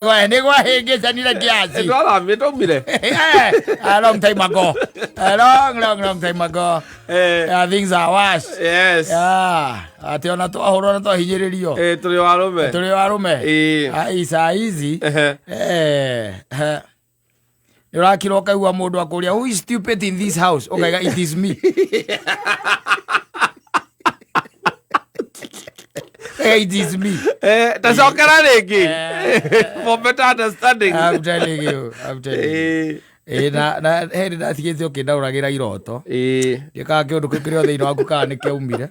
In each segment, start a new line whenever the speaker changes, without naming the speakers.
Nĩ gwahĩngĩcanire kiasi.
Twaramire twaumire.
Eh, a long time ago. A long, long, long time ago. Yeah, things are worse.
Yes.
Yeah, atĩ ona twahũrwo na twahinyĩrĩrio.
Eh, tũrĩ o arũme.
Tũrĩ o arũme.
Ĩĩ.
Ai, saa hizi.
Ehe.
Eh, eh. Nĩ ũrakira ũkaigua mũndũ akũria who is stupid in this house? Ũkaiga it is me. Eh, it is me.
Eh, tacokera rĩngĩ. For better understanding.
I'm telling you. I'm telling you.
Eh,
Ĩ, na hĩndĩ ndatigĩte ũkĩndaũragĩra iroto.
eh.
Ndiĩkaga kĩũndũ kĩu kĩrĩ o thĩinĩ waku kana nĩ kĩaumire.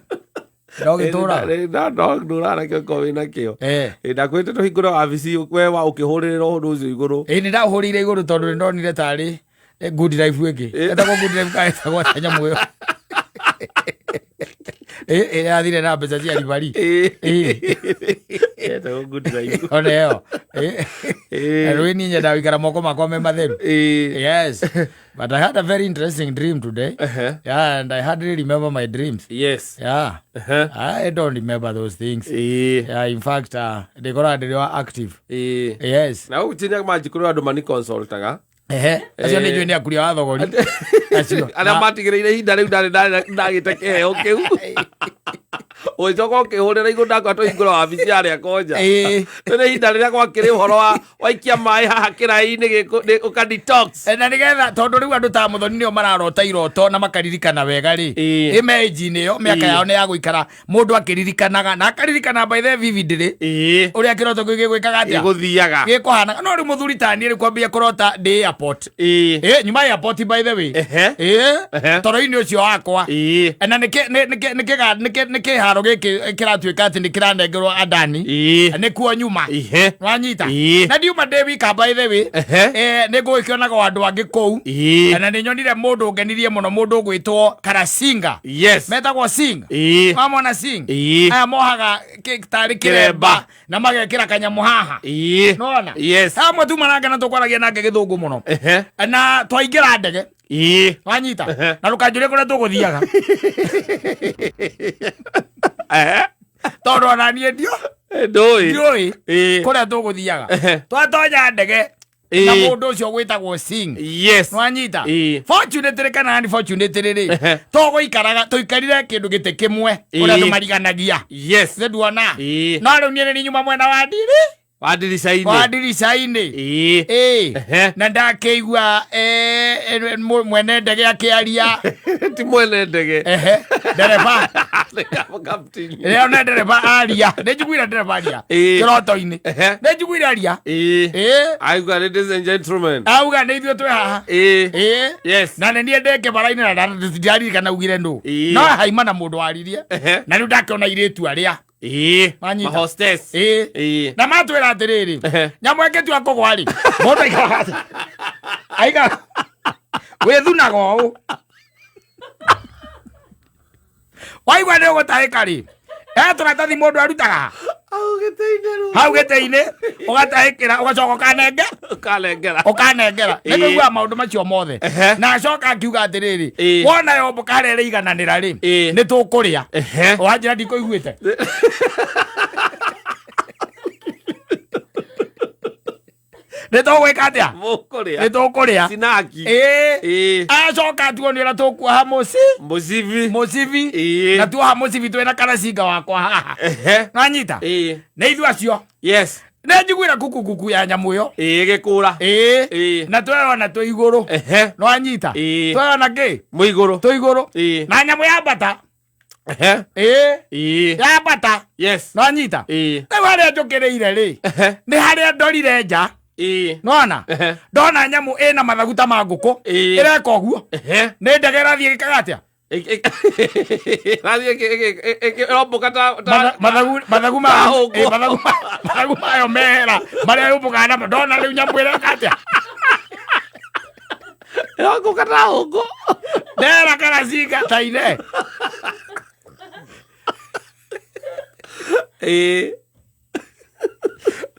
No gĩtũraga.
Ndũraga nakĩo korwo wĩ nakĩo.
Eh.
Eh, ndakwĩrĩte tũhingũre wabici we wa ũkĩhũrĩrĩra ũndũ ũcio igũrũ.
Ĩ, nĩ ndaũhũrĩire igũrũ tondũ nĩ ndonire tarĩ eh, good life ĩngĩ. Ĩtagwo good life kana ĩtagwo atĩa nyamũ ĩyo. Ĩ, ĩ, yathire na mbeca cia ribari.
Eh.
Ĩ.
Ĩtagwo good life.
Ona ĩyo. Ĩ.
Eh.
Rĩu niĩ nyendaga gũikara moko makwa me matheru.
Eh.
Yes. But I had a very interesting dream today. Yeah, and I hardly remember my dreams.
Yes.
Yeah. I don't remember those things.
Eh.
Yeah, in fact, ndĩkoraga ndĩrĩ wa active.
Eh.
Yes.
Na gũgĩtinia manjikũrũ andũ mani consultaga.
Ehe. Acio nĩ njũĩ nĩ akuria wa thogori. Acio.
Arĩa matigĩrĩire ihinda rĩu ndarĩ ndagĩte kĩheo kĩu. Ũgĩcoka ũkĩhũrĩra igũrũ ndakwa tũhingũra wabici yarĩa konja.
Ĩĩ.
Nĩ ihinda rĩrĩa gwakĩrĩ ũhoro wa waikia maĩ haha kĩraĩ-inĩ gĩkũ nĩ- ũka detox.
Eh, na nĩgetha tondũ rĩu andũ ta mũthoni nĩo mararota iroto na makaririkana wega rĩ
Ĩĩ.
ĩ me age-inĩ ĩyo mĩaka
Ĩĩ.
yao nĩ ya gũikara mũndũ akĩririkanaga na akaririkana by the vividly
Ĩĩ.
ũrĩa kĩroto kĩu gĩgwĩkaga atĩa
Gĩgũthiaga.
gĩkũhanaga no rĩu mũthuri taniĩ rĩu kwambia kũrota ndĩ airport
Ĩĩ.
ĩ nyuma airport by the way
Ehe.
ĩ
Ehe.
toro-inĩ ũcio wakwa
Ĩĩ.
na nĩ kĩharo gĩkĩ kĩratuĩka atĩ nĩ kĩranengerwo andani
Ĩĩ.
nĩkuo nyuma
Ihe.
wanyita
Ĩĩ.
na ndiuma ndĩ wika by the way
Ehe.
Eh, nĩ ngũgĩkĩonaga o andũ angĩ kũu
Ĩĩ.
na nĩ nyonire mũndũ ũngenirie mũno mũndũ ũgwĩtwo Karasinga
Yes.
metagwo Singh
Ĩĩ.
wamona Singh
Ĩĩ.
aya mohaga tarĩ
Kĩremba.
kĩremba na magekĩra kanyamũ haha
Ĩĩ.
nona
Yes.
hamwe tuma nake na tũkwaragia nake gĩthũngũ mũno
Ehe.
na twaingĩra ndege
Ĩĩ.
wanyita
Ehe.
na ndũkanjũrie kũrĩa tũgũthiaga
Ehe.
tondũ ona niĩ ndio
Ndũĩ.
ndiũĩ
Ĩĩ.
kũrĩa tũgũthiaga
Ehe.
twatonya ndege
Ĩĩ.
na mũndũ ũcio gwĩtagwo Singh
Yes.
nwanyita
Ĩĩ.
fortunately kana unfortunately rĩ
Ehe.
tũgũikaraga tũikarire kĩndũ gĩtĩ kĩmwe
Ĩĩ.
ũrĩa andũ mariganagia
Yes.
nĩ nduona
Ĩĩ.
no rĩu niĩ nĩ nyuma mwena wa ndiri
Wa ndirica-inĩ.
wa ndirica-inĩ
Ĩĩ.
Ĩĩ.
Ehe.
Na ndakĩigua eh, eh, mwene ndege akĩaria.
Ti mwene ndege.
Ehe. Ndereba.
Captain.
Rĩo nĩ ndereba aria. Nĩ njiguire ndereba aria.
Ĩĩ.
Kĩroto-inĩ.
Ehe.
Nĩ njiguire aria.
Ĩĩ.
Ĩĩ.
Auga ladies and gentlemen.
Auga nĩ ithuĩ twĩ haha.
Ĩĩ.
Ĩĩ.
Yes.
Na nĩ niĩ ndĩ kĩbara-inĩ na ndiraririkana ugire nũ.
Ĩĩ.
No haima na mũndũ waririe.
Ehe.
Na rĩu ndakĩona airĩtu arĩa.
Ĩĩ.
Wanyita.
Mahostess.
Ĩĩ.
Ĩĩ.
Na matwĩra atĩrĩrĩ.
Ehe.
Nyamũ ĩngĩtua kũgwa rĩ. Mũndũ aikaraga atĩa? Aikara. Wĩthunaga ũũ. Waigua nĩ ũgũtahĩka rĩ. He tũratathi mũndũ arutaga ha?
Hau gĩtĩ-inĩ rĩu.
Hau gĩtĩ-inĩ ũgatahĩkĩra ũgacoka ũkanenge
Ũkanengera.
ũkanengera. Nĩ
Ĩĩ.
kũigua maũndũ macio mothe.
Ehe.
Na acoka akiuga atĩrĩrĩ.
Ĩĩ.
Wona yomboka harĩa ĩrĩigananĩra rĩ.
Ĩĩ.
Nĩ tũkũrĩa.
Ehe.
Wanjĩra ndikũiguĩte. Nĩ tũgwĩka atĩa?
Mũkũrĩa.
Nĩ tũkũrĩa.
Sinaki.
Ĩĩ.
Ĩĩ.
Acoka tuonie ũrĩa tũkuoha mũci.
Mũcibi.
Mũcibi.
Ĩĩ.
Na tuoha mũcibi twĩna karacinga wakwa haha.
Ehe.
Nwanyita?
Ĩĩ.
Nĩ ithuĩ acio.
Yes.
Nĩ njiguire kuku kuku ya nyamũ ĩyo.
Ĩĩ gĩkũra.
Ĩĩ.
Ĩĩ.
Na tweyona twĩ igũrũ.
Ehe.
Nwanyita?
Ĩĩ.
Tweyona kĩ?
Mwĩ igũrũ.
Twĩ igũrũ.
Ĩĩ.
Na nyamũ yambata.
Ehe.
Ĩĩ.
Ĩĩ.
Yambata.
Yes.
Nwanyita?
Ĩĩ.
Rĩu harĩa njũkĩrĩire rĩ.
Ehe.
Nĩ harĩa ndorire nja.
Ĩĩ.
Nona?
Ehe.
Ndona nyamũ ĩna mathagu ta ma ngũkũ.
Ĩĩ.
Ĩreka ũguo.
Ehe.
Nĩ ndege ĩrathiĩ ĩgĩkaga atĩa?
Ĩrathiĩ ĩrombũka ta
Mathagu mathagu ma
Ta hũngũ.
ĩ, mathagu mathagu mayo mehera marĩa yũmbũkaga namo ndona rĩu nyamũ ĩreka atĩa?
Ĩrombũka ta hũngũ.
Ndera karacinga ta ine.
Ĩĩ.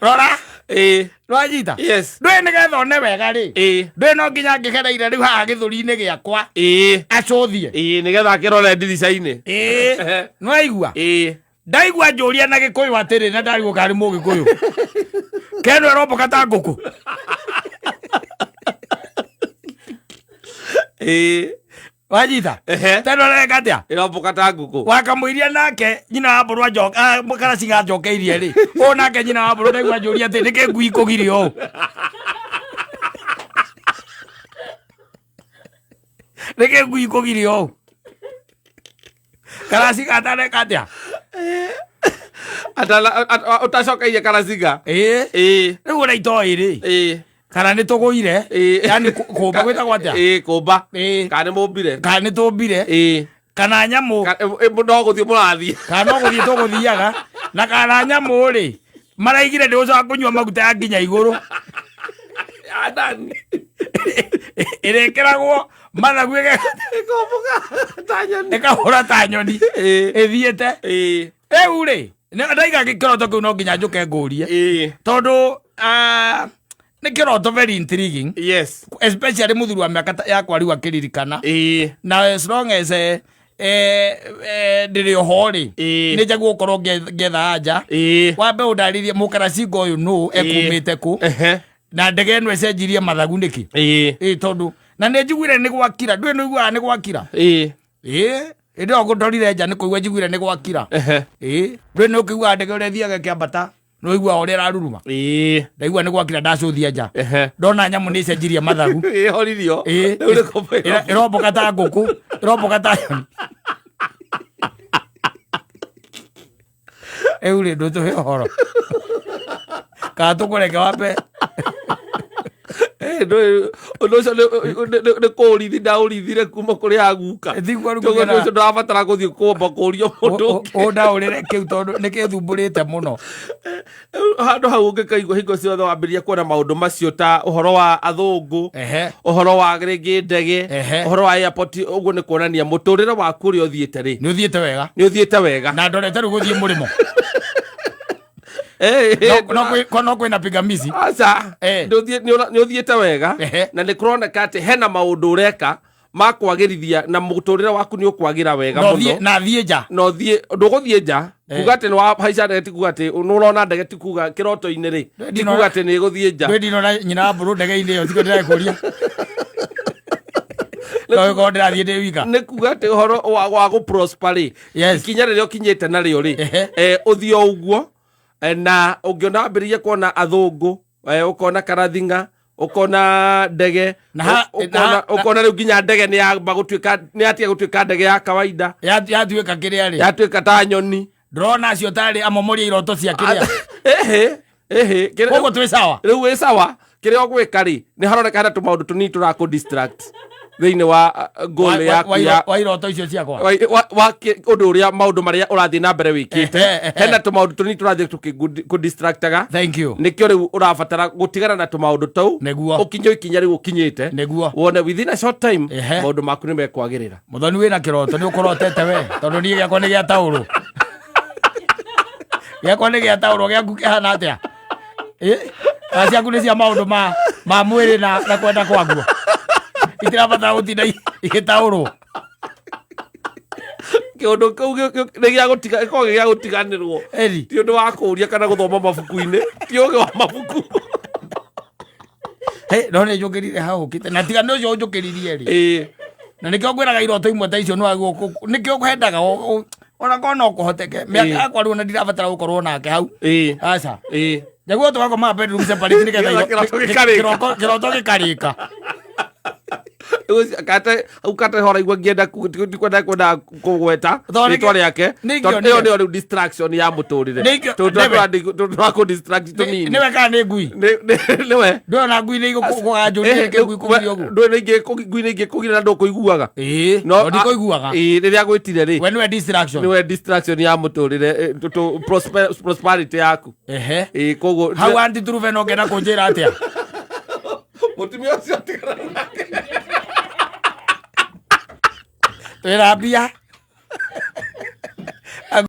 Rora.
Ĩĩ.
Nĩwanyita?
Yes.
Ndũĩ nĩgetha one wega rĩ.
Ĩĩ.
Ndũĩ no nginya ngĩgereire rĩu haha gĩthũri-inĩ gĩakwa.
Ĩĩ.
Acũthie.
Ĩĩ nĩgetha akĩrore ndirica-inĩ.
Ĩĩ. Nĩwaigua?
Ĩĩ.
Ndaigua njũria na gĩkũyũ atĩrĩ na ndarigwo kana nĩ mũgĩkũyũ. Keno ĩromboka ta ngũkũ.
Ĩĩ.
Wanyita?
Ehe.
Teno ĩreka atĩa?
Ĩromboka ta ngũkũ.
Wakamũiria nake nyina wa mbũrũ anjoka karacinga anjokeirie rĩ. Ũũ nake nyina wa mbũrũ ndaigua anjũria atĩ nĩkĩ ngui kũgirio ũũ. Nĩkĩ ngui kũgirio ũũ? Karacinga ataneka atĩa?
Ũtacokeirie karacinga.
Ĩĩ.
Ĩĩ.
Rĩu ona itoĩ rĩ.
Ĩĩ.
Kana nĩ tũgũire.
Ĩĩ.
Yani kũmba gwĩtagwo atĩa?
Ĩĩ, kũmba.
Ĩĩ.
Kana nĩ mũmbire.
Kana nĩ tũmbire.
Ĩĩ.
Kana nyamũ.
No gũthiĩ mũrathiĩ.
Kana no gũthiĩ tũgũthiaga. Na kana nyamũ rĩ maraigire ndĩgũcoka kũnyua maguta ya nginya igũrũ.
Ya ndani.
Ĩrĩkĩragwo mathagu
Ĩkombũka ta nyoni.
ĩkahũra ta nyoni.
Ĩĩ.
Ĩthiĩte.
Ĩĩ.
Rĩu rĩ ndaiga kĩroto kĩu no nginya njũke ngũrie.
Ĩĩ.
Tondũ nĩ kĩroto very intriguing.
Yes.
Especially mũthuri wa mĩaka yakwa rĩu akĩririkana.
Ĩĩ.
Na as long as ndĩrĩ oho rĩ
Ĩĩ.
nĩ njagwo gũkorwo ngetha anja.
Ĩĩ.
Wambe ũndarĩrie mũkaracinga ũyũ nũ ekumĩte kũ
Ehe.
na ndege ĩno ĩcenjirie mathagu nĩkĩ.
Ĩĩ.
Ĩĩ tondũ na nĩ njiguire nĩ gwakira ndũĩ nĩ ũiguaga nĩ gwakira.
Ĩĩ.
Ĩĩ hĩndĩ ĩyo ngũndorire nja nĩ kũigua njiguire nĩ gwakira.
Ehe.
Ĩĩ ndũĩ nĩ ũkĩiguaga ndege ũrĩa ĩthiaga ĩkĩambata nĩ ũiguaga ũrĩa ĩraruruma.
Ĩĩ.
Ndaigua nĩ gwakira ndacũthia nja
Ehe.
ndona nyamũ nĩ ĩcenjirie mathagu.
Ĩĩ horirio.
Ĩĩ.
Rĩu nĩ kũmba
Ĩromboka ta ngũkũ ĩromboka ta nyoni. Rĩu rĩ ndũtũhe ũhoro kana tũkũreke wambe.
Ĩĩ, ndũĩ ũndũ ũcio nĩ kũũrithi ndaũrithire kuma kũrĩ aguka.
Tiguo rĩu
Ũndũ
kũgera-
ũcio ndũrabatara gũthiĩ kũmba kũũrio mũndũ ũngĩ.
Ũndaũrĩre kĩu tondũ nĩ kĩthumbũrĩte mũno.
Handũ hau ũngĩkaigua hingo ciothe wambĩrĩria kuona maũndũ macio ta ũhoro wa athũngũ,
Ehe.
ũhoro wa rĩngĩ ndege,
Ehe.
ũhoro wa airport, ũguo nĩ kuonania mũtũrĩre waku ũrĩa ũthiĩte rĩ
Nĩ ũthiĩte wega
nĩ ũthiĩte wega.
Na ndorete rĩu gũthiĩ mũrĩmo.
Eh, eh,
No kwĩna pingamizi.
Aca.
Eh.
Nĩ ũthiĩte wega.
Ehe.
Na nĩ kũroneka atĩ hena maũndũ ũreka ma kwagĩrithia na mũtũrĩre waku nĩ ũkwagĩra wega
Na ũthiĩ
mũno.
na thiĩ nja.
Na ũthiĩ ndũgũthiĩ nja. Kuga atĩ nĩ wahaica ndege ti kuga atĩ nĩ ũrona ndege ti kuga kĩroto-inĩ rĩ ti kuga atĩ nĩ ĩgũthiĩ nja.
Ndwĩ ndinona nyina wa mbũrũ ndege-inĩ ĩyo tiguo ndĩrakũria. No gĩkorwo ndĩrathiĩ ndĩ wika.
Nĩ kuga atĩ ũhoro wa gũ prosper rĩ,
Yes.
ikinya rĩrĩa ũkinyĩte narĩo rĩ,
Ehe.
ũthiĩ o ũguo, na ũngĩona wambĩrĩrie kuona athũngũ, ũkona karathinga, ũkona ndege,
Na ha-
ũkona rĩu nginya ndege nĩ yamba gũtuĩka nĩ yatiga gũtuĩka ndege ya kawaida,
Yatuĩka kĩrĩa rĩ.
yatuĩka ta nyoni.
Ndĩrona acio tarĩ amomoria iroto cia kĩrĩa.
Ehe, ehe,
Koguo twĩ sawa.
Rĩu wĩ sawa. Kĩrĩa ũgwĩka rĩ, nĩ haroneka hena tũmaũndũ tũnini tũrakũ distract thĩinĩ wa goal yaku ya
Wa iroto icio ciakwa.
Wa ũndũ ũrĩa maũndũ marĩa ũrathiĩ na mbere wĩkĩte.
Ehe, ehe.
Hena tũmaũndũ tũnini tũrathiĩ tũkĩkũdistractaga.
Thank you.
Nĩkĩo rĩu ũrabatara gũtigana na tũmaũndũ tũu.
Nĩguo.
Ũkinye ikinya rĩu ũkinyĩte.
Nĩguo.
Wone within a short time
Ehe.
maũndũ maku nĩ mekwagĩrĩra.
Mũthoni wĩna kĩroto nĩ ũkũrotete we tondũ niĩ gĩakwa nĩ gĩa taũrũ. Gĩakwa nĩ gĩa taũrũ gĩaku kĩhana atĩa? Ĩ? Kana ciaku nĩ cia maũndũ ma mwĩrĩ na kwenda kwaguo. Itirabatara gũtinda igĩtaũrwo.
Kĩũndũ kĩu nĩ gĩa gũtiga gĩkoragwo gĩ gĩa gũtiganĩrwo.
Eri.
Ti ũndũ wa kũũria kana gũthoma mabuku-inĩ, ti ũgĩ wa mabuku.
Hey, no nĩ njũkĩrire hau ũkĩte na tiga nĩ ũcio ũnjũkĩririe rĩ.
Ĩĩ.
Na nĩkĩo ngwĩraga iroto imwe ta icio nĩ nĩkĩo kwendaga ona korwo no kũhoteke mĩaka
Ĩĩ.
yakwa rĩu ona ndirabatara gũkorwo nake hau.
Ĩĩ.
Aca.
Ĩĩ.
Njaguo tũgakomaga bedroom separate nĩgetha
Nĩgetha kĩroto gĩkarĩka.
kĩroto gĩkarĩka.
Kate hau kate hora igua ngĩenda ndikwenda kwenda kũgweta
Tondũ nĩ-
rĩtwa rĩake
nĩ
tondũ
ingĩonire.
ĩyo nĩyo rĩu distraction ya mũtũrĩre.
Nĩ ingĩ-
Tondũ
nĩwe.
tũrakũ distract tũnini.
Nĩwe kana nĩ ngui?
Nĩwe.
Ndũrona ngui nĩ igũkũganjũria nĩkĩ ngui kũgiria ũguo?
Ndũĩ nĩ ingĩ ngui nĩ ingĩkũgiria na ndũkũiguaga.
Ĩĩ,
No,
no ndikũiguaga.
Ĩĩ, rĩrĩa gwĩtire rĩ
We nĩwe distraction.
nĩwe distraction ya mũtũrĩre, prosperity yaku.
Ehe.
Ĩĩ, koguo
Hau anti Turube no ngenda kũnjĩra atĩa?
Mũtumia ũcio tigana nake.
Twĩna mbia.